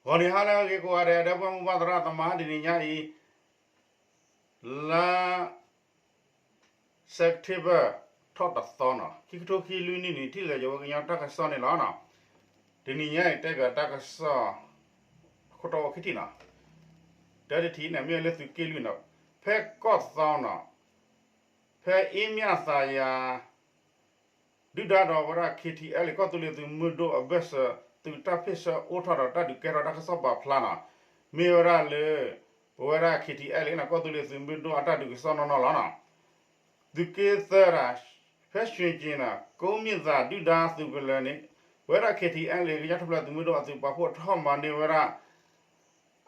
ဂီၤနံၤဟါလၢအဂ့ၤကိးဂၤဒဲး ဒီပုၢ်ဝဲၢ်မိၢ်ပၢ်သရၣ်သမါ တနံၤညါအံၤ လါ September ထီၣ်တသီနီၤ ခံကထိခံဆံလွံၢ်နံၣ်န့ၣ် ထံၣ်လိာ်ယဝဲကညီတၢ်ကစီၣ်န့ၣ်လီၤ. တနံၤညါအံၤတဲပၠးတၢ်ကစီၣ် ခိၣ်တီအိၣ်ခံထံၣ်နီၤ. တၢတထံၣ်န့ၣ် မ့ၢ်လၢသုးက့လွံၢ်နီၤ ဖဲကီၢ်သီနီၤ ဖဲအ့မၠၣ်သးယၤ ဒုၣ်ဒါဒီးဝဲဒၣ် K T L ကီၢ်သူလ့ၤသုးမုၢ်ဒိၣ်အဘၢၣ်စၢၤ သုးတၢ်ဖ့ၣ်ဆၢအိၣ်ထီၣ်ဒီးတၢ်ဒုးကဲထီၣ်တၢ်ကစီၣ်ပာ်ဖျါနီၤ. မ့ၢ်ဝဲဒၣ်လၢ ပဝဲဒၣ် K T L နီၤ ကီၢ်သူလ့ၤသုးမုၢ်ဒိၣ်အတၢ်ဒုးကစီၣ်နီၢ်နီၢ်လီၤနီၤ. သုးက့သၢဒၣ် ဖဲရွှ့ၣ်ကၠ့ၤနီၤ ကိးမံၣ်သးဒုၣ်ဒါသုးကလၢၤန့ၣ် ပဝဲဒၣ် K T L ကညီထူၣ်ဖျဲးသုးမုၢ်ဒိၣ်အသုးပာ်ဖှိၣ်ထီၣ်မၤန့ၢ်ဝဲဒၣ်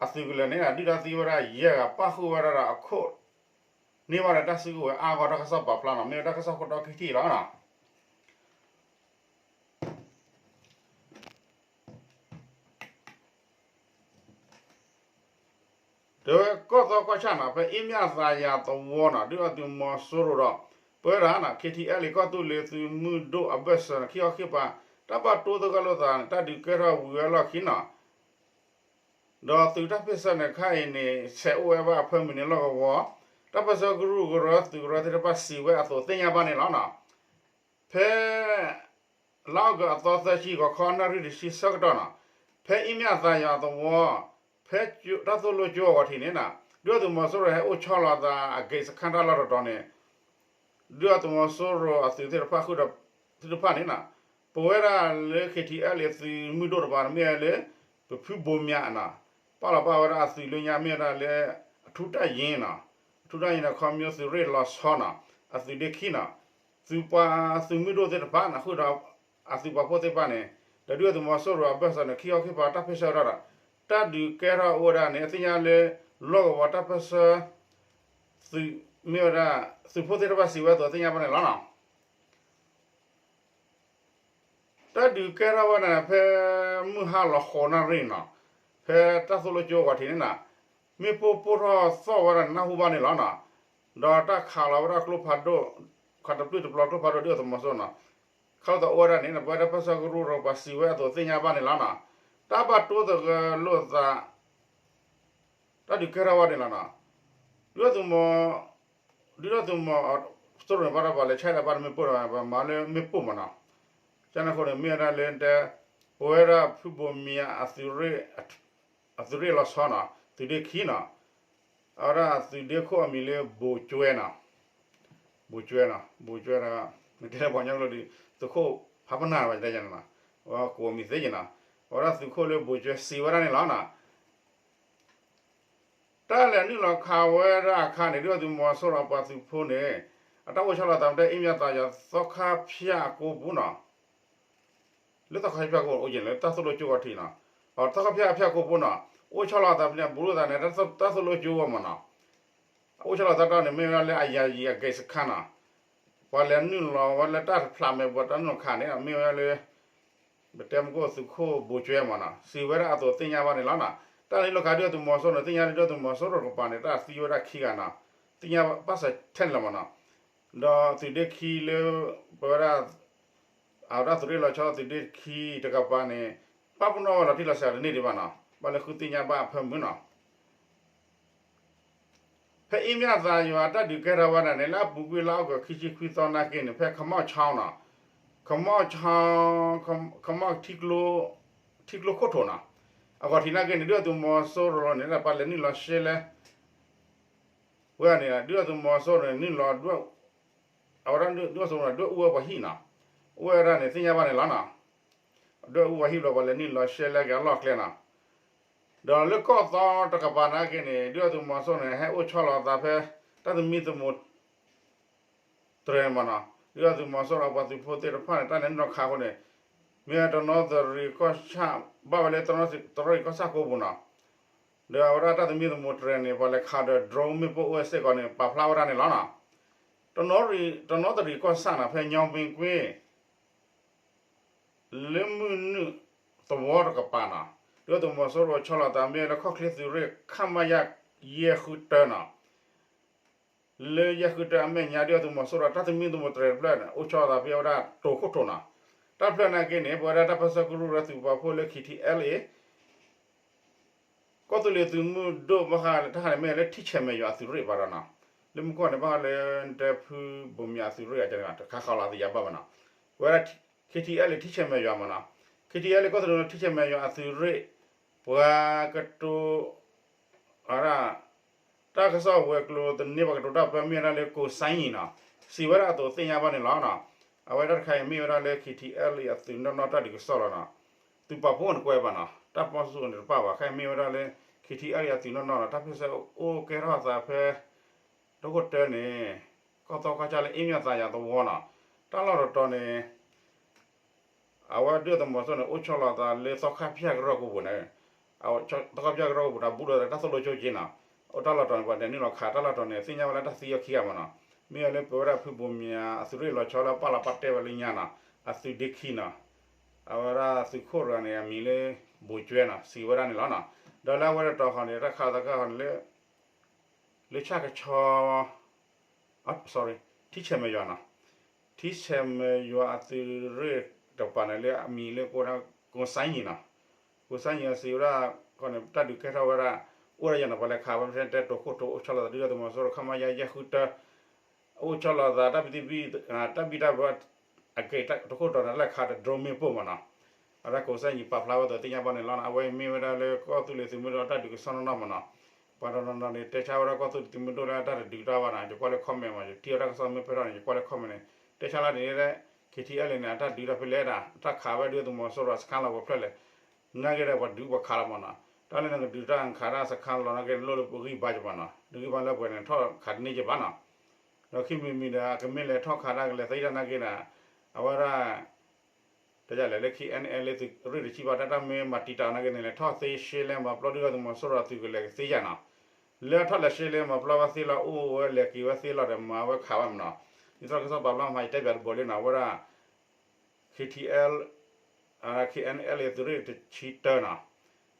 အသုးကလၢၤန့ၣ် ဒုၣ်ဒါသံဝဲဒၣ်ယဲၢ်ဂၤ ပၣ်ဃုာ်ဝဲဒၣ်ဒီးအခိၣ်န့ၢ်ဘၣ်ဒီးတၢ်စုကဝဲၤအါဂီၢ်တၢ်ကစီၣ်ပာ်ဖျါနီၤ. မ့ၢ်ဝဲတၢ်ကစီၣ်ခိၣ်တီခံထံၣ်လီၤ. တဲဝဲကီၢ်သီကီၢ်ဆၣ်နီၤ ဖဲအ့မၠၣ်သးယၤသဝီနီၤ ဒုၣ်ဒါသုးမီၤစိရိၤဒီး ပဝဲဒၣ်နီၤ K T L ကီၢ်သူလ့ၤသုးမုၢ်ဒိၣ်အဘၢၣ်စၢၤန့ၣ် ခံခီခံကပၤ တၢ်ဘၣ်တိသဂၢၢ်လိာ်သးန့ၣ် တၢ်ဒုးကဲထီၣ်ဝံၤဝဲလီၢ်ခံနီၤ. ဒီးသုးတၢ်ဖ့ၣ်ဆၢန့ၣ် ခဲအံၤန့ၣ် ဆဲးအိၣ်ဝဲဘၣ်အဖၢမုၢ်န့ၣ်လီၢ်ကဝီၤ တၢ်ပၢၢ်ဆၢကရူၢ်ကရၢသုးကရၢသ့ၣ်တဖၣ်စံးဝဲအသိးသ့ၣ်ညါဘၣ်န့ၣ်လီၤနီၤ. ဖဲ လါအီကူးအသီသၢဆံ ဂီၤခီနၣ်ရံၣ်တဆံဆၢကတီၢ်နီၤ ဖဲအ့မၠၣ်သးယၤသဝီ ဖဲတၢ်သိၣ်လိကၠိအဂီၤထံးန့ၣ်နီၤ ဒုၣ်ဒါသုးမီၤစိရိၤဟဲအိၣ်ဆီလီၤသးအဂ့ၢ်စခါတၢ်လီၢ်တတီၤန့ၣ် ဒုၣ်ဒါသုးမီၤစိရိၤအသုးသ့ၣ်တဖၣ်ဃုာ်ဒီး သ့ၣ်တဖၣ်န့ၣ်နီၤ ပဝဲဒၣ်လၢ K T L သုးမုၢ်ဒိၣ်တပၤန့ၣ် မ့ၢ်ဝဲလၢ ပဖုဘိးမၠးနီၤ ပာ်လီၤပာ်ဝဲဒၣ်အသုးလၢညါ မ့ၢ်ဝဲဒၣ်လၢ အထူတၢ်ယ့နီၤ အထူတၢ်ယ့န့ၣ် ခီမညိသုးရ့ၣ်လီၤဆီနီၤ အသုးဒ့ခံနီၤ သုးပှၤသုးမုၢ်ဒိၣ်သ့ၣ်တဖၣ်န့ၣ် ဃုာ်ဒီးအသုးပာ်ဖှိၣ်သ့ၣ်တဖၣ်န့ၣ် ဒီးဒုၣ်ဒါသုးမီၤစိရိၤအဘၢၣ်စၢၤန့ၣ် ခံခီခံကပၤတၢ်ဖ့ၣ်ဆၢဝဲဒၣ်ဒီး တၢ်ဒုးကဲထီၣ်အိၣ်ဝဲဒၣ်န့ၣ် အသ့ၣ်ညါလၢ လီၢ်ကဝီၤတၢ်ပၢၢ်ဆၢ သုးမ့ၢ်ဝဲဒၣ် သုးဖိသ့ၣ်တဖၣ်စံးဝဲအသိးသ့ၣ်ညါဘၣ်န့ၣ်လီၤနီၤ. တၢ်ဒုးကဲထီၣ်ဝဲဒၣ်န့ၣ် ဖဲမုၢ်ဟါလီၤဃိးနၣ်ရံၣ်နီၤ ဖဲတၢ်သိၣ်လိကၠိအဂီၤထံးန့ၣ်နီၤ မ့ၣ်ပိၢ်ပိၢ်ထီၣ်သီၣ်ဝဲဒၣ်န့ၣ်နၢ်ဟူဘၣ်န့ၣ်လီၤနီၤ. ဒီးတၢ်ခးလီၤဝဲဒၣ်ကျိဖးဒိၣ် ခးတပျုာ်တပျီၤကျိဖးဒိၣ်ဒုၣ်ဒါသုးမီၤစိရိၤနီၤ ခးလိာ်သးအိၣ်ဝဲဒၣ်န့ၣ် ပဝဲဒၣ်ပၢၢ်ဆၢကရူၢ်ဒီးပှၤစံးဝဲအသိးသ့ၣ်ညါဘၣ်န့ၣ်လီၤနီၤ. တၢ်ဘၣ်တိသဂၢၢ်လိာ်သး တၢ်ဒုးကဲထီၣ်ဝဲန့ၣ်လီၤနီၤ. ဒုၣ်ဒါသုးမီၤ ဒုၣ်ဒါသုးမီၤစိရိၤန့ၣ် ဘၣ်ဒီးပှၤလဲၤဆဲးဒီးဘၣ်တမ့ၢ်ပိၢ်ဒီး ပမၤလၢမ့ၣ်ပိၢ်မးနီၤ. ကန့ၣ်အဃိန့ၣ် မ့ၢ်ဝဲဒၣ်လၢတဲ ပဝဲဒၣ်ဖုဘိးမၠး အသုးရ့ၣ်လီၤဆီနီၤ သုးဒ့ခံနီၤ အဝဲဒၣ်သုးဒ့ခိၣ်အမံၤလၢဘိးကၠွဲနီၤ ဘိးကၠွဲနီၤ ဘိးကၠွဲဒီး မ့ၢ်တဲလၢပှၤကညီကျိာ်ဒီး သုးခိၣ်ဖးပနၢ်ဘၣ်တဲယၤန့ၣ်နီၤ ကိးမံၤသ့ယၤနီၤ အဝဲဒၣ်သုးခိၣ်လၢဘိးကၠွဲစံးဝဲဒၣ်န့ၣ်လီၤနီၤ. တၢ်လဲၤနုာ်လီၤခးဝဲဒၣ်အခါန့ၣ် ဒုၣ်ဒါသုးမီၤစိရိၤပှၤသုးဖိန့ၣ် အတၢ်အိၣ်ဆီလီၤသးဖဲ အ့မၠၣ်သးယၤသီခါဖၠၣ်အကိပူၤနီၤ လၢသီခါဖၠၣ်အကိပူၤ အိၣ်က့ၤလၢတၢ်သိၣ်လိကၠိအဂီၤထံးနီၤ သီခါဖၠၣ်အဖၠၣ်အကိပူၤနီၤ အိၣ်ဆီလီၤသးဖဲန့ၣ် ဘူးလိာ်သးန့ၣ် တၢ်သိၣ်လိကၠိအဂီၢ်မးနီၤ အိၣ်ဆီလီၤသးတၢ်န့ၣ် မ့ၢ်ဝဲဒၣ်လၢအယၤယံၤအဂ့ၢ်စခါနီၤ ပှၤလဲၤနုာ်လီၤဝဲလၢတၢ်ဖျးမဲာ်ဘှီးတၢ်နုာ်ခးန့ၣ် မ့ၢ်ဝဲဒၣ်လၢ ပတဲမကိၣ်သုးခိၣ်ဘိးကၠွဲမးနီၤ စံးဝဲဒၣ်အသိးသ့ၣ်ညါဘၣ်န့ၣ်လီၤနီၤ. တၢ်လဲၤနုာ်လီၤခးဒုၣ်ဒါသုးမီၤစိရိၤန့ၣ် သ့ၣ်ညါလၢဒုၣ်ဒါသုးမီၤစိရိၤတကပၤန့ၣ် တၢ်သံဝဲဒၣ်ခံဂၤနီၤ သ့ၣ်ညါဘၣ်စၢၤထဲန့ၣ်လီၤမးနီၤ ဒီးသုးဒ့ခံလၢ ပဝဲဒၣ် အဝဲဒၣ်သုးရ့ၣ်လီၤဆီသုးဒ့ခံတကပၤန့ၣ် ပာ်ပနီၣ်ဝဲလီၤတံၢ်လီၤဆဲးတန့ၢ်ဒံးဘၣ်နီၤ ဘၣ်လၢဃုသ့ၣ်ညါဘၣ်အဖၢမုၢ်နီၤ ဖဲအ့မၠၣ်သးယၤတၢ်ဒုးကဲထီၣ်ဝဲဒၣ်န့ၣ် လၢအပူၤကွံာ်လါအီကူးခံဆံခွံသီနာ်က့န့ၣ် ဖဲခမီၣ်ခၠီနီၤ ခမီၣ်ခၠီ ခမီၣ်ထံကျိခိၣ်ထိးနီၤ အဂီၤထံးနာ်က့န့ၣ် ဒုၣ်ဒါသုးမီၤစိရိၤန့ၣ် ပှၤလဲၤနုာ်လီၤရှဲလဲ ဝဲန့ၣ် ဒုၣ်ဒါသုးမီၤစိရိၤန့ၣ် နုာ်လီၤ အဝဲဒၣ်ဒုၣ်ဒါသုးမီၤစိရိၤန့ၣ် ဒွဲၣ်အူဝဲပှၤဟံၣ်နီၤ အူဝဲဒၣ်န့ၣ် သ့ၣ်ညါဘၣ်န့ၣ်လီၤနီၤ ဒွဲၣ်အူဝဲဟံၣ်ဘျီ ပှၤလဲၤနုာ်လီၤရှဲလဲက့ၤအလီၢ်ကျဲနီၤ ဒီးလၢကီၢ်သီတကပၤနာ်က့န့ၣ် ဒုၣ်ဒါသုးမီၤစိရိၤန့ၣ် ဟဲအိၣ်ဆီလီၤသးဖဲ တၢ်သမံသမိး တြဲၤမးနီၤ ဒုၣ်ဒါသုးမီၤစိရိၤပှၤသုးဖိသ့ၣ်တဖၣ်န့ၣ် တၢ်လဲၤနုာ်လီၤခးအဃိန့ၣ် မ့ၢ်တနီသရံၣ်ကီၢ်ဆၣ် ဘၣ်ဝဲလၢ တနီသရံၣ်ကီၢ်ဆၣ်ကိးပူၤနီၤ ဒီးအဝဲဒၣ်တၢ်သမံသမိးတြဲၤန့ၣ် ပှၤလဲၤခးဒီး drone မ့ၣ်ပိၢ်အိၣ်ဝဲစ့ၢ်ကီးန့ၣ် ပာ်ဖျါဝဲဒၣ်န့ၣ်လီၤနီၤ တနီသရံၣ်ကီၢ်ဆၣ်နီၤ ဖဲညီမ့ၣ်ကွ့ၢ် လၢမုၢ်နုာ်သဝီတကပၤနီၤ ဒုၣ်ဒါသုးမီၤစိရိၤဆီလီၤသးမ့ၢ်လၢခီၣ်ချ့သုးရ့ၣ် ခမရ ယဲၢ်ဃုတၢနီၤ လၢယဲၢ်ဃုတၢအမဲာ်ညါ ဒုၣ်ဒါသုးမီၤစိရိၤတၢ်သမံသမိးတြဲၤတဖျၢၣ်န့ၣ် အိၣ်ဆီလီၤသးဖဲအဝဲဒၣ်တိၤခိၣ်ထိးနီၤ တၢ်တဖျၢၣ်နာ်က့န့ၣ် ပဝဲဒၣ်တၢ်ပၢၢ်ဆၢကရူၢ်ဒီးသုးပာ်ဖှိၣ်လၢ K T L A ကီၢ်သူလ့ၤသုးမုၢ်ဒိၣ်ဘၣ်ဃးတၢ်ခါန့ၣ် မ့ၢ်လၢထံဆဲးမဲာ်ယွၤအသုးရ့ၣ်ဘၣ်ဒီးနီၤ, လၢမူခိၣ်န့ၣ် ဘၣ်ဃးလၢ ဒဲဖုဘိမၠးအသုးရ့ၣ်အကန့ၣ် တခါဃီလီၤသယၤဘၣ်ဘၣ်နီၤ, ဝဲဒၣ် ခ့ထံအဲလ်အ့ ထံဆဲးမဲာ်ယွၤမ့ၢ်နီၤ, ခ့ထံအဲလ်အ့ ကီၢ်သူလ့ၤထံဆဲးမဲာ်ယွၤအသုးရ့ၣ် ပှၤကတိၤ အဝဲဒၣ် တၢ်ကစီၣ်ဝဲၤကျိၤသန့ ပှၤကတိၤတၢ်ပၢမ့ၢ်ဝဲဒၣ်လၢ ကိးစါယံၤနီၤ, စံးဝဲဒၣ်အသိးသ့ၣ်ညါဘၣ်န့ၣ်လီၤနီၤ, အဝဲဒၣ်တခါအံၤမ့ၢ်ဝဲဒၣ်လၢ ခ့ထံအဲလ်အ့ အသုးနီၢ်နီၢ်တၢ်ဒုးကစီၣ်လီၤနီၤ, သုးပာ်ဖှိၣ်န့ၣ်ကွဲးဘၣ်နီၤ, တၢ်ပီၣ်စူၣ်န့ၣ်တပၣ်ဘၣ်, ခဲအံၤမ့ၢ်ဝဲဒၣ်လၢ ခ့ထံအဲလ်အ့ အသုးနီၢ်နီၢ်နီၤ, တၢ်ဖ့ၣ်ဆၢအိၣ်ကဲထီၣ်အသးဖဲ ဒိခိၣ်တၢန့ၣ် ကီၢ်သီကီၢ်ဆၣ်လၢအ့ၣ်မ့ၢ်သးယၤသဝီနီၤ, တၢ်လီၢ်တတီၤန့ၣ် အဝဲဒုၣ်ဒါသုးမီၤစိရိၤန့ၣ် အိၣ်ဆီလီၤသးလၢသီခါဖၠၣ်ကရၢၢ်ကိးပူၤန့ၣ်, သီခါဖၠၣ်ကရၢၢ်ကိးပူၤန့ၣ် ဘူးဒီးတၢ်သိၣ်လိကၠိက့နီၤ, အိၣ်တၢ်လီၢ်တတီၤန့ၣ် ပှၤဒဲးနုာ်လီၤခးတၢ်လီၢ်တတီၤန့ၣ် သ့ၣ်ညါဝဲလၢတၢ်သံအီၤခံဂၤမ့ၢ်နီၤ, မ့ၢ်ဝဲလၢပဝဲဒၣ်ဖုဘိမၠးအသုးရ့ၣ်လီၤဆီလၢပာ်လီၤပာ်တဲာ်ဝဲလၢညါနီၤ, အသုးဒ့ခံနီၤ, အဝဲဒၣ်သုးခိၣ်တဂၤန့ၣ် အမံၤလၢ ဘိးကၠွဲနီၤ စံးဝဲဒၣ်န့ၣ်လီၤနီၤ, ဒီးလၢအဝဲတတီၤဃီန့ၣ် တၢ်ခးသးခါဃီန့ၣ်လၢ လၢဆၣ်ကဆီ sorry ထံဆဲးမဲာ်ယွၤနီၤ, ထံဆဲးမဲာ်ယွၤအသုးရ့ၣ်တကပၤန့ၣ်လၢအမံၤလၢကိးဒၣ် ကိးစါယံၤနီၤ, ကိးစါယံၤအစံးဝဲဒၣ် ခီန့ၣ် တၢ်ဒုးကဲထီၣ်ဝဲဒၣ် အိၣ်ဒၣ်ယၤနီၤ ပှၤလဲၤခးဝဲဖဲတဲတိၤခိၣ်တိၤအိၣ်ဆီလီၤသးဒုၣ်ဒါသုးမီၤစိရိၤ ခမရ ယဲၢ်ဃုတၢ အိၣ်ဆီလီၤသးတၢ်ဘံၣ်တၢ်ဘၢ တၢ်ဘံၣ်တၢ်ဘၢ အကဲတိၤခိၣ်တိၤန့ၣ် တၢ်လဲၤခးဒီး drone မ့ၣ်ပိၢ်မ့ၢ်နီၤ, အဝဲဒၣ်ကိးစါယံၤပာ်ဖျါဝဲအသိးသ့ၣ်ညါဘၣ်န့ၣ်လီၤနီၤ, အဝဲမ့ၢ်ဝဲဒၣ်လၢကီၢ်သူလ့ၤသုးမုၢ်ဒိၣ်တၢ်ဒုးကစီၣ်နီၢ်နီၢ်မ့ၢ်နီၤ, ပှၤတနီၤနီၤန့ၣ် တဲဆါဝဲဒၣ်ကီၢ်သူလ့ၤသုးမုၢ်ဒိၣ်လၢတၢ်တဒုးတၢ်ဘၣ်နီၤ, ယကွၢ်လၢ comment မ့ၢ် ယထံၣ်အီၤတၢ်ကစီၣ်မ့ၢ်ဖဲထီၣ်န့ၣ် ယကွၢ်လၢ comment န့ၣ် တဲဆါလၢန့ၣ် ခ့ထံအဲလ်အ့န့ၣ် အတၢ်ဒုးတၢ်ဖဲလဲၣ်ဒၣ် တၢ်ခးဝဲဒုၣ်ဒါသုးမီၤစိရိၤစခါလီၤပှဲၤဖျၢၣ်လဲၣ်, နာ်က့ဒီးပှၤဒုးပှၤခးလီၤမ့ၢ်နီၤ, တၢ်လၢနကဒုးတၢ်ခးတၢ်စခါလီၤနာ်က့န့ၣ် လိၣ်လၢပဂံၢ်ဘါကဘၣ်နီၤ, နဂံၢ်ဘါလၢပှဲၤန့ၣ် ထီၣ်ခးတန့ၢ်ကဘၣ်နီၤ, ဒီးခံမံၤမံၤဒီး အကမ့ၢ်လဲၤထီၣ်ခးတၢ်ကလဲၤသံတၢ်နာ်က့န့ၣ် အဝဲဒၣ် တယၤလဲၣ်လၢ ခ့ၣ်အဲၣ်အဲၣ်လ် သုးရ့ၣ်တဆံဘၣ် တၢ်တၢ်မ့ၢ်မၤတံာ်တာ်နာ်က့န့ၣ် လဲၤထီၣ်သ့ရှဲလဲမၤပျီ ဒုၣ်ဒါသုးမီၤစိရိၤအသုးကလဲၤကသ့ယၤနီၤ, လၢထီၣ်လဲၤရှဲလဲမၤပျီဝဲသ့လီၤ အိၣ်ဝဲလဲၤက့ၤဝဲသ့လီၤဒီး မၤဝဲခးဝဲမ့ၢ်နီၤ, ဒ်သိးတၢ်ကစီၣ်ပာ်ဖျါမး ယတဲပၠးတဘိလၢနီၤ အဝဲဒၣ် ခ့ၣ်ထံအဲလ် ခ့ၣ်အဲၣ်အဲၣ်လ် သုးရ့ၣ်တဆံတၢနီၤ,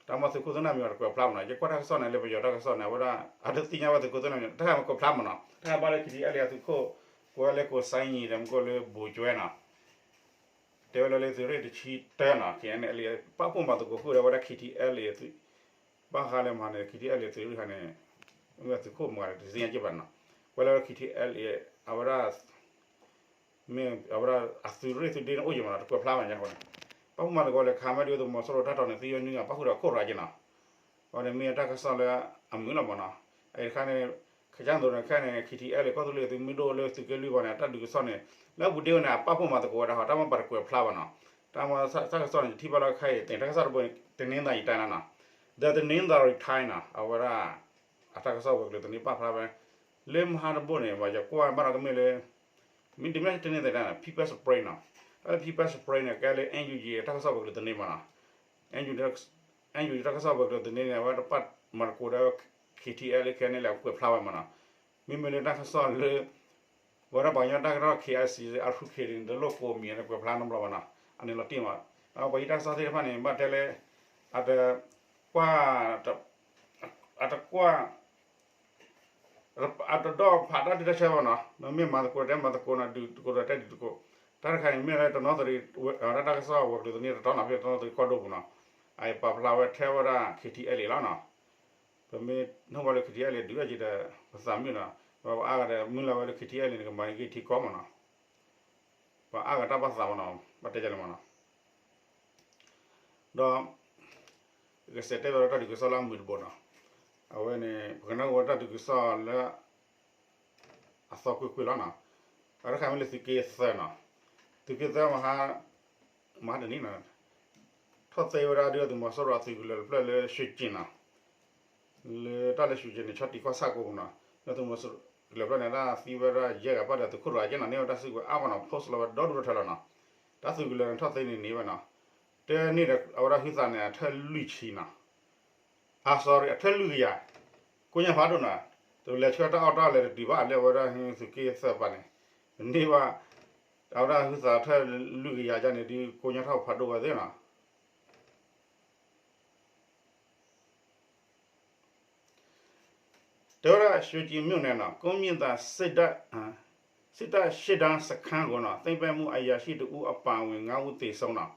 တၢ်မ့ၢ်သုးခိၣ်သုးနၢ်မံၤအီၤတကွဲးဖျါမ့ၢ်နီၤ, ယကွၢ်တၢ်ကစီၣ်န့ၣ် လၢပယီၤတၢ်ကစီၣ်န့ၣ် အဝဲဒၣ် အတသ့ၣ်ညါဝဲသုးခိၣ်သုးနၢ်မံၤ တၢ်ခါမ့ၢ်ကွဲးဖျါမ့ၢ်နီၤ, တၢ်ခါဘၣ်လၢ ခ့ၣ်ထံအဲၣ်လ်အသုးခိၣ် ကွဲးလၢကိးစါယံၤဒီး မ့ၢ်ကိးလၢဘိးကၠွဲနီၤ, တဲဝဲလၢလၢသုးရ့ၣ်တဆံတၢနီၤ ခ့ၣ်အဲၣ်အဲၣ်လ် ပာ်ဖှိၣ်မၤသကိးဃုာ်ဒီးဝဲဒၣ် ခ့ၣ်ထံအဲၣ်လ်အသုး ဘၣ်ဃးလၢမဟါန့ၣ် ခ့ၣ်ထံအဲၣ်လ်အသုးရ့ၣ်ခါန့ၣ် မ့ၢ်သုးခိၣ်မၤတသ့ၣ်ညါက့ဘၣ်နီၤ, ကွဲးလၢ ခ့ၣ်ထံအဲၣ်လ်အ အဝဲဒၣ် မ့ၢ်အဝဲဒၣ်အသုးရ့ၣ်သုးဒ့န့ၣ်အိၣ်ယံၤမ့ၢ်နီၤ တကွဲးဖျါဘၣ်ညါဃိန့ၣ်, ပာ်ဖှိၣ်မၤသကိးလဲၤခးမ့ၢ်ဒုၣ်ဒါသုးမီၤစိရိၤတၢ်တီၤန့ၣ် သံဝဲနွံဂၤ ပာ်ဃုာ်ဒီးခိၣ်ရၤက့နီၤ, အဝဲန့ၣ်မ့ၢ်တၢ်ကစီၣ်လၢအမုာ်လီၤမ့ၢ်နီၤ, အအံၤတခါန့ၣ် ခကၢ်သိးန့ၣ်ခဲန့ၣ် ခ့ၣ်ထံအဲၣ်လ်အ ကီၢ်သူလ့ၤသုးမုၢ်ဒိၣ်လၢသုးက့လွံၢ်ဘီန့ၣ် အတၢ်ဒုးကစီၣ်န့ၣ် လၢအပူၤဒ့ဝဲန့ၣ် အပာ်ဖှိၣ်မၤသကိးဝဲဒၣ်ဟီ တၢ်မ့ၢ်ပှၤတကွဲးဖျါဘၣ်နီၤ, တၢ်မ့ၢ်တၢ်ကစီၣ်န့ၣ် ယထံၣ်ဘၣ်လၢခဲအံၤ တၢ်ကစီၣ်တဘိန့ၣ် တနင်္သာရီတိုင်းနီၤ, The Thanintharyi Timesနီၤ အဝဲဒၣ် အတၢ်ကစီၣ်ဝဲၤကျိၤသန့ပာ်ဖျါဝဲ လၢမဟါတဘိန့ၣ် ပှၤယကွၢ်ဘၣ်ဒီးကမ့ၢ်လၢ မ့တမ့ၢ်တနင်္သာရီတိုင်းနီၤ People's Springနီၤ, တၢ်လၢ People's Spring န့ၣ် ကဲလၢ NUG တၢ်ကစီၣ်ဝဲၤကျိၤသန့မ့ၢ်နီၤ, NUG တၢ်ကစီၣ်ဝဲၤကျိၤသန့န့ၣ် အဝဲတပာ်မၤသကိးဒီး ခ့ၣ်ထံအဲၣ်လ်အ ခဲန့ၣ်လဲၣ် ကွဲးဖျါဝဲမ့ၢ်နီၤ, မ့မ့ၢ်လၢတၢ်ကစီၣ်လၢ ဝဲဒၣ်ပှၤကညီတၢ်ကရၢ KIC အရူၢ်ခ့ၣ်န့ၣ် တလိၣ်ကိးမံၤန့ၣ် ကွဲးဖျါနီတဘျီဘၣ်နီၤ, အန့ၣ်လီၤတံၢ်မး, ပှၤဟံးတၢ်ကစီၣ်သ့ၣ်တဖၣ်န့ၣ် ဘၣ်တဲလၢ အတကွၢ် အတကွၢ် အတဒီၣ်ဖးတၢ်ဒုးတၢ်ဆၢဘၣ်နီၤ, မ့မ့ၢ်မၤသကိးတဲမၤသကိးနီၤ ဒုးသကိးဒီးတဲဒုးသကိး, တၢ်တခါန့ၣ် မ့ၢ်လၢတနီသရံး တၢ်ကစီၣ်ဝဲၤကျိၤသန့တတီၤနီၤ ဖဲတနီသရံးကီၢ်ဒိၣ်ပူၤနီၤ, အအံၤပာ်ဖျါဝဲထဲဝဲဒၣ် ခ့ၣ်ထံအဲၣ်လ်အ လီၤနီၤ, ပမ့ၢ်နုာ်ဘၣ်လၢ ခ့ၣ်ထံအဲၣ်လ်အ ဒုးအက့ၤဒီး ပသးမုာ်နီၤ, ပှၤအါဂၤဒီးမုၢ်လၢ်ဝဲလၢ ခ့ၣ်ထံအဲၣ်လ်အ န့ၣ် ကမၤက့ၤထံကီၢ်မ့ၢ်နီၤ, ပှၤအါဂၤတၢ်ဘၣ်သးမ့ၢ်နီၤ ဘၣ်တဲဒ်လဲၣ်မ့ၢ်နီၤ ဒီး ကစဲးတဲဘၣ်လၢတၢ်ဒုးကစီၣ်လၢအမုာ်တဘိနီၤ, အဝဲန့ၣ် ပကနၢ်ဟူဝဲတၢ်ဒုးကစီၣ်လၢ အသီကွ့ၢ်ကွ့ၢ်လီၤနီၤ, အတခါမ့ၢ်လၢသုးက့သၢနီၤ, သုးက့သၢမဟါ မဟါတနံၤနီၤ, ထီၣ်သ့ဝဲဒၣ်ဒုၣ်ဒါသုးမီၤစိရိၤအသုးကလၢၤတဖျၢၣ်လၢ ရွှ့ၣ်ကျင်နီၤ လၢတၢ်လၢ ရွှ့ၣ်ကျင်န့ၣ် ဆီတံၤကီၢ်ဆၣ်ကိးပူၤနီၤ, လၢသုးမီၤစိရိၤကလၢၤတဖျၢၣ်န့ၣ် တၢ်သံဝဲဒၣ်ယဲၢ်ဂၤဘၣ်ဒီးသုးခိၣ်တဂၤက့နီၤ, န့ၢ်ဝဲတၢ်စုကဝဲၤအါမးနီၤ, post လီၤဝဲဒီဒူၣ်ထီၣ်ထီလီၤနီၤ, တၢ်သုးကလၢၤန့ၣ်ထီၣ်သ့န့ၣ်န့ၣ်ဝဲနီၤ, တဲန့ၢ်ဒီးအဝဲဒၣ်ဟုသးန့ၣ် အထၢၣ်လွံၢ်ဆံနီၤ, အ sorry အထၢၣ်လွံၢ်ကယၤ, ကိညၢ်ဖးဒိၣ်နီၤ, တလဲၤဆှၢတၢ်အီၣ်တၢ်အီလဲၤတတုၤဘၣ်လၢအဝဲဒၣ်သုးက့သၢပၤန့ၣ်, န့ၢ်ဘၣ် အဝဲဒၣ်ဟုသးထၢၣ်လွံၢ်ကယၤယါန့ၣ် ဒုးကိညၢ်ထီၣ်ဖးဒိၣ်ဝဲသ့နီၤ တဲဝဲဒၣ် ရွှ့ၣ်ကျင်မြို့နယ်နီၤ ကုန်းမြင့်သာ စစ်တပ်ရှေ့တန်းစခန်းကိုနီၤ သိမ်းပိုက်မှုအရာရှိတစ်ဦးအပါအဝင် ငါးဦးသေဆုံးနီၤ,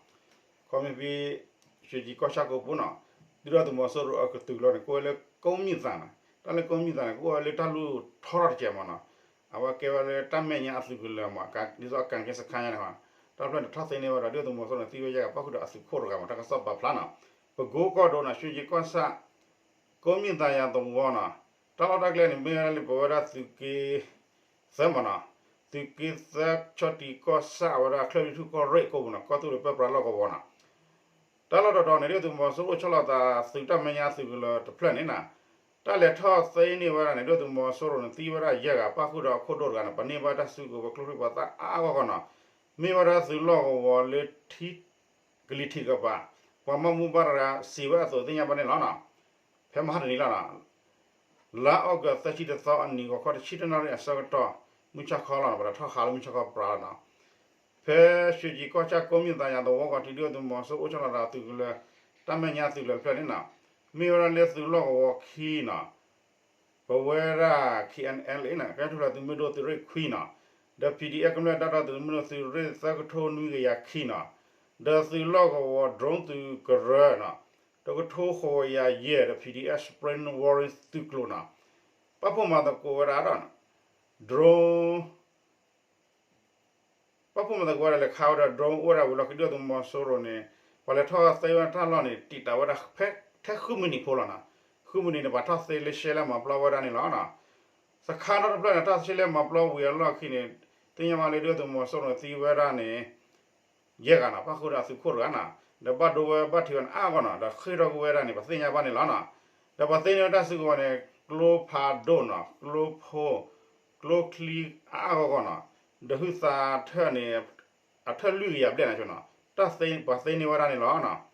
ခီမ့ၢ်ဖဲ ရွှ့ၣ်ကျင်ကီၢ်ဆၣ်ကိးပူၤနီၤ, ဒုၣ်ဒါသုးမီၤစိရိၤအကသုးကလၢၤန့ၣ် ကိးဝဲလၢကိးမံၣ်သးနီၤ, တၢ်လၢကိးမံၣ်သးန့ၣ် ကအိၣ်ဝဲလၢတၢ်လူၢ်ထီထီၣ်တစဲးမးနီၤ, အဝဲကဲဝဲလၢတၢ်မဲာ်ညါအသုးကလၢၤမး, ဒ်သိးအကၤကဲစခါညါန့ၣ်, တၢ်ဖျၢၣ်န့ၣ်ထီၣ်သ့န့ၢ်ဝဲဒီး ဒုၣ်ဒါသုးမီၤစိရိၤန့ၣ် သံဝဲယဲၢ်ဂၤ ပၣ်ဃုာ်ဒီးအသုးခိၣ်တဂၤမး, တၢ်ကစီၣ်ပာ်ဖျါနီၤ, ပကိကီၢ်ဒိၣ်နီၤ ရွှ့ၣ်ကၠံၤကီၢ်ဆၣ် ကိးမံၣ်သးယၤသဝီနီၤ, တၢ်လီၢ်တၢ်ကျဲန့ၣ် မ့ၢ်ဝဲဒၣ်လၢပဝဲဒၣ်သုးက့သၢမးနီၤ, သုးက့သၢဆီၣ်တံၢ်ကီၢ်ဆၣ်အဝဲဒၣ်ချၢၣ်လွံၢ်ထူၣ်ကီၢ်ရ့ၣ်ကိးပူၤနီၤ, ကီၢ်သူလ့ၤပၢပြးလီၢ်ကဝီၤနီၤ, တၢ်လီၢ်တတီၤန့ၣ် ဒုၣ်ဒါသုးမီၤစိရိၤအိၣ်ဆီလီၤသးသုးတၢ်မဲာ်ညါသုးကလၢၤတဖျၢၣ်န့ၣ်နီၤ, တၢ်လဲၤထီၣ်သ့န့ၢ်ဝဲဒၣ်န့ၣ် ဒုၣ်ဒါသုးမီၤစိရိၤန့ၣ် သံဝဲဒၣ်ယဲၢ်ဂၤ ပၣ်ဃုာ်ဒီးအခိၣ်ဒိၣ်တဂၤန့ၣ် ပှၤန့ၢ်ဘၣ်တၢ်စုကဝဲၤကျိချံမျိာ်သၣ်အါအါဂီၢ်ဂီၢ်နီၤ, မ့ၢ်ဝဲဒၣ်သုးလီၢ်ကဝီၤလၢထံ ကလံၤထံးတကပၤ, ပှၤဘၣ်မူဘၣ်ဒါစံးဝဲအသိးသ့ၣ်ညါဘၣ်န့ၣ်လီၤနီၤ, ဖဲမဟါတနံၤလီၤနီၤ, လါအီကူး သၢဆံတသီအနံၤ ဂီၤခီတဆံတၢနၣ်ရံၣ်အဆၢကတီၢ် မုၢ်ဆၣ်ခီလီၤနီၤ, ပှၤလဲၤထီၣ်ဃးလၢမုၢ်ဆၣ်ခီပြးလီၤနီၤ, ဖဲရွှ့ၣ်ကၠံၤကီၢ်ဆၣ်ကိးမံၣ်သးယၤသဝီကီၢ်ထံး ဒုၣ်ဒါသုးမီၤစိရိၤအိၣ်ဆီလီၤသးသုးကလၢၤ တၢ်မဲာ်ညါသုးကလၢၤတဖျၢၣ်န့ၣ်နီၤ, မ့ၢ်ဝဲဒၣ်လၢသုးလီၢ်ကဝီၤခံနီၤ ပဝဲဒၣ် K N L A နီၤ ကညီထူၣ်ဖျဲးသုးမုၢ်ဒိၣ်သုးရ့ၣ်ခွံနီၤ, ဒီး P D F ကမျၢၢ်တၢ်ဒီသဒၢသုးမုၢ်ဒိၣ်သုးရ့ၣ်သၢကထိနွံကယၤခံနီၤ, ဒီးသုးလီၢ်ကဝီၤ drone သုးကရၢနီၤ, တကထိဃိးကယၤယဲၢ်ဒီး P D F Spring Warrior သုးကျိၤနီၤ, ပာ်ဖှိၣ်မၤသကိးဝဲဒၣ်ဒီး drone ပာ်ဖှိၣ်မၤသကိးဝဲဒၣ်လဲၤခးဝဲဒၣ် drone အိၣ်ဝဲဒၣ်ဝံၤလီၢ်ခံ ဒုၣ်ဒါသုးမီၤစိရိၤန့ၣ် ပှၤလဲၤထီၣ်သ့ဝဲဒၣ်တၢ်လီၢ်န့ၣ် တံာ်တာ်ဝဲဒၣ်ဖဲထဲဃုမံးနံးဖိလီၤနီၤ, ဃုမံးနံးန့ၣ် ပှၤထီၣ်သ့လၢရှဲလဲၣ်မၤပျီဝဲဒၣ်န့ၣ်လီၤနီၤ, စခါထီၣ်တဖျၢၣ်န့ၣ် ထီၣ်သ့ရှဲလဲၣ်မၤပျီဝံၤအလီၢ်ခံန့ၣ် သ့ၣ်ညါဘၣ်လၢ ဒုၣ်ဒါသုးမီၤစိရိၤန့ၣ်သံဝဲဒၣ်န့ၣ် ယဲၢ်ဂၤနီၤ, ပၣ်ဃုာ်ဒီးအသုးခိၣ်တဂၤနီၤ, ဒီးဘၣ်ဒိဝဲဘၣ်ထံးဝဲန့ၣ်အါဂီၢ်နီၤ, ဒီးဃ့ၢ်ထီၣ်ကွံာ်ဝဲဒၣ်န့ၣ် ပှၤသ့ၣ်ညါဘၣ်န့ၣ်လီၤနီၤ, ဒီးပှၤသ့န့ၢ်ဝဲတၢ်စုကဝဲၤန့ၣ် ကျိဖးဒိၣ်နီၤ, ကျိဖိ, ကျိချံအါအါဂီၢ်ဂီၢ်နီၤ, ဒီးဟုသးထၢၣ်န့ၣ် အထၢၣ်လွံၢ်ကယၤဘျဲၣ်နီၤနီၤ, တၢ်သ့ပှၤသ့န့ၢ်ဝဲဒၣ်န့ၣ်လီၤနီၤ,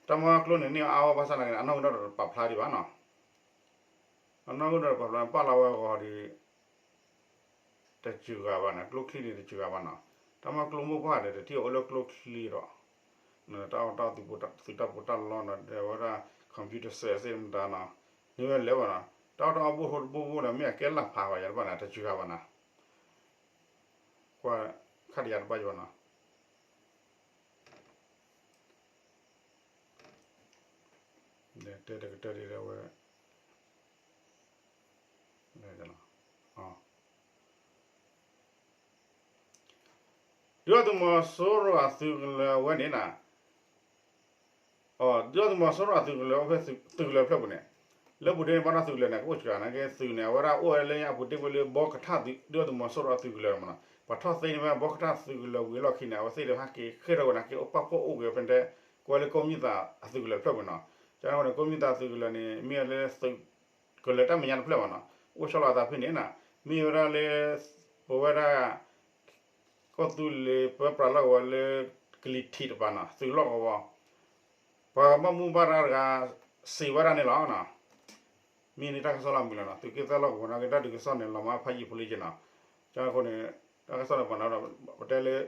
တၢ်မၤကျိန့ၣ် န့ၢ်အါဝဲဘၣ်ဆၣ်နာ်က့န့ၣ် အနီၢ်ကဒီးတပာ်ဖျါဒံးဘၣ်နီၤ, အနီၢ်ကဒီးတပာ်ဖျါ ပာ်လီၤဝဲအဂီၢ်ဒီး တစှၤဂၤဘၣ်န့ၣ် ကျိချံန့ၣ်တစှၤဂၤဘၣ်နီၤ, တၢ်မၤကျိမိၢ်ပှၢ်ဒီး တထံၣ်အအိၣ်လၢကျိချံဒီး တၢ်အီၣ်တၢ်အီသုးတၢ်ပီးတၢ်လီနီၤ ဒီးဝဲဒၣ် computer စဲးစ့ၢ်မတၤနီၤ, န့ၢ်ဝဲလဲၤဘၣ်နီၤ, တၢ်အီၣ်တၢ်အီဘိၣ်ထိတဘိဘိဒီး မ့ၢ်အကဲလၢ်ဖးဘၣ်ယၤတဘၣ်န့ၣ် တစှၤဂၤဘၣ်နီၤ, ကွၢ် ခါတယၤတဘၣ်ယၤဘၣ်နီၤ တဲတကတၢၢ်ဒ်ဝဲ ဒုၣ်ဒါသုးမီၤစိရိၤအသုးကလၢၤအဝဲန့ၣ်နီၤ, ဒုၣ်ဒါသုးမီၤစိရိၤအသုးကလၢၤအိၣ်ဖဲသုးကလၢၤဖျၢၣ်ပူၤန့ၣ်, လၢပူၤဒ့န့ၣ် ဘၣ်ဒီးသုးကလၢၤန့ၣ် ကအိၣ်စှၤနာ်က့ သုးန့ၣ် အဝဲဒၣ်အိၣ်ဝဲလၢညါအပူၤဒ့ဝဲလၢဘီကထၣ် ဒုၣ်ဒါသုးမီၤစိရိၤအသုးကလၢၤမးနီၤ, ပှၤထီၣ်သ့န့ၢ်ဝဲဘီကထၣ်သုးကလၢၤဝံၤအလီၢ်ခံန့ၣ် အဝဲသ့ၣ်တဖၣ်က့ၤဃ့ၢ်ထီၣ်ဝဲနာ်က့ အိၣ်ပာ်ဖှိၣ်အိၣ်က့ၤဖဲန့ၣ် ကွဲလၢကိးမံၣ်သးအသုးကလၢၤဖျၢၣ်ပူၤနီၤ, ကန့ၣ်အဃိန့ၣ် ကိးမံၣ်သးသုးကလၢၤန့ၣ် မ့ၢ်လၢသုးကလၢၤတၢ်မဲာ်ညါတဖျၢၣ်မးနီၤ, အိၣ်ဆီလီၤအသးဖဲန့ၣ်နီၤ, မ့ၢ်ဝဲဒၣ်လၢ ပဝဲဒၣ် ကီၢ်သူလ့ၤပၢပြးလီၢ်ကဝီၤလၢ ကလံၤထံးတပၤနီၤ သုးလီၢ်ကဝီၤ ပှၤဘၣ်မူဘၣ်ဒါတဂၤ စံးဝဲဒၣ်န့ၣ်လီၤ. မ့ၢ်န့ၣ်တၢ်ကစီၣ်လၢအမုာ်လီၤနီၤ သုးက့သၢလီၢ်ကဝီၤနာ်က့ တၢ်ဒုးကစီၣ်န့ၣ် လီၤမၢ်ဖးယံာ်ဖိလံက့နီၤ, ကန့ၣ်အဃိန့ၣ် တၢ်ကစီၣ်န့ၣ်ပှၤနီၤ ပတဲလၢ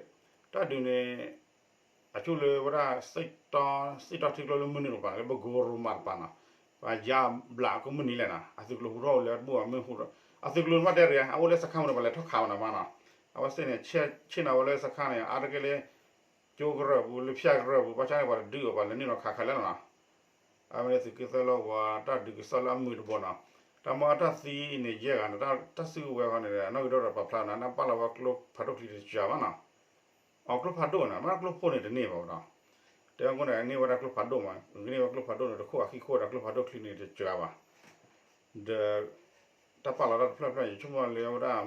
တၢ်ဒုးန့ၣ် အဆူၣ်လၢဝဲဒၣ် စံၣ်တီထံကျိလၢမုၢ်နုာ်တပၤန့ၣ် လၢပကိရိမးတပၤနီၤ, ပှၤယါဘျးကမုၢ်နံၤလဲၣ်နီၤ အသုးကျိၤဟူထီၣ်အိၣ်လၢတဘူၣ်ဘၣ်မ့ၢ်ဟူထီၣ် အသုးကျိၤမးတဲတဂ့ၤ အအိၣ်လၢစခါမးန့ၣ် ပှၤလဲၤထီၣ်ခးမးနီၤမးနီၤ, အဝဲသ့ၣ်န့ၣ် ဆ့ၣ်နီၤဝဲလၢစခါန့ၣ် အါတက့ၢ်လၢ ကၠိကရၢၢ်ပူၤ လၢဖၠၣ်ကရၢၢ်ပူၤ ဘၣ်ဆၣ်န့ၣ် ပှၤတဒုးအီၤ ပှၤလဲၤနုာ်လီၤခးခဲလၢာ်လီၤနီၤ, အဝဲန့ၣ်သုးက့သၢလီၢ်ကဝီၤ တၢ်ဒုးကစီၣ်လၢအမုာ်တဘိနီၤ, တၢ်မ့ၢ်တၢ်သံန့ၣ်ယဲၢ်ဂၤန့ၣ် တၢ်စုကဝဲၤဃီန့ၣ် အနီၢ်ကဒီးပာ်ဖျါနီၤ နပာ်လီၤဝဲကျိဖးဒိၣ်ချံတစှၤဘၣ်နီၤ အီၤကျိဖးဒိၣ်န့ၣ် မ့ၢ်ကျိဖိန့ၣ်တန့ၢ်ဘၣ်ဒီး, တဲအဃိန့ၣ် န့ၢ်ဝဲဒၣ်ကျိဖးဒိၣ်မး ဂ့ၤန့ၢ်ဝဲကျိဖးဒိၣ်န့ၣ် တခိၣ်အခံခိၣ်ဒီးကျိဖးဒိၣ်ချံန့ၣ်တစှၤဘၣ်, ဒီး တၢ်ပာ်လီၤတၢ်တဖျၢၣ်ဖျၢၣ် ယဆိကမိၣ်လၢဝဲဒၣ်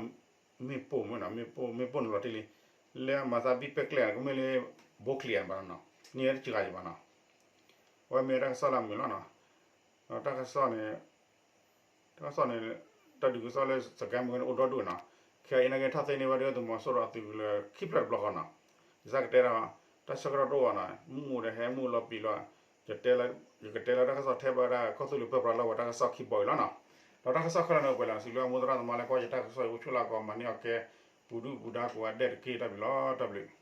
မ့ၣ်ပိၢ်မ့ၢ်နီၤ မ့ၣ်ပိၢ် မ့ၣ်ပိၢ်န့ၣ်လီၤတံၢ်လံ, လၢအမၤသးဘံၣ်ပဲၢ်ကျဲကမ့ၢ်လၢ ဘိချံဘၣ်နီၤ, န့ၢ်ဝဲတစှၤယံၤဘၣ်နီၤ, အဝဲမ့ၢ်တၢ်ကစီၣ်လၢအမုာ်လီၤနီၤ, တၢ်ကစီၣ်န့ၣ် တၢ်ကစီၣ်န့ၣ် တၢ်ဒုးကစီၣ်လၢစကဲမုၢ်န့ၣ် အိၣ်ဒီဒူၣ်နီၤ, ခဲအံၤနာ်က့ထီၣ်သ့န့ၢ်ဝဲဒၣ်သုးမီၤစိရိၤအသုးကလၢၤခံဖျၢၣ်တဘျီဃီနီၤ, ယသးကတဲဒၣ် တၢ်ဆၢကတီၢ်တအိၣ်ဘၣ်နီၤ မုၢ်အိၣ်ဒီးဟဲမုၢ်လီၤပံာ်လီၤ, ယတဲလၢတၢ်ကစီၣ်ထဲဘၣ်ဝဲဒၣ် ကီၢ်သူလ့ၤပၢပြးလီၢ်ကဝီၤတၢ်ကစီၣ်ခံဘီအံၤလီၤနီၤ, ဒီးတၢ်ကစီၣ်ခဲလၢာ်န့ၣ် ပှဲၤလီၤစံးလၢအမိၢ်သရၣ်သမါလၢကွၢ်ယတၢ်ကစီၣ်အံၤ အိၣ်ဆူၣ်လၢကီးမၤန့ၢ်အီၤကဲ ပူၤဒုၣ်ပူၤဒါကိးဂၤဒဲးတက့ၢ် တၢ်ဘျုးလီၤ တၢ်ဘျုး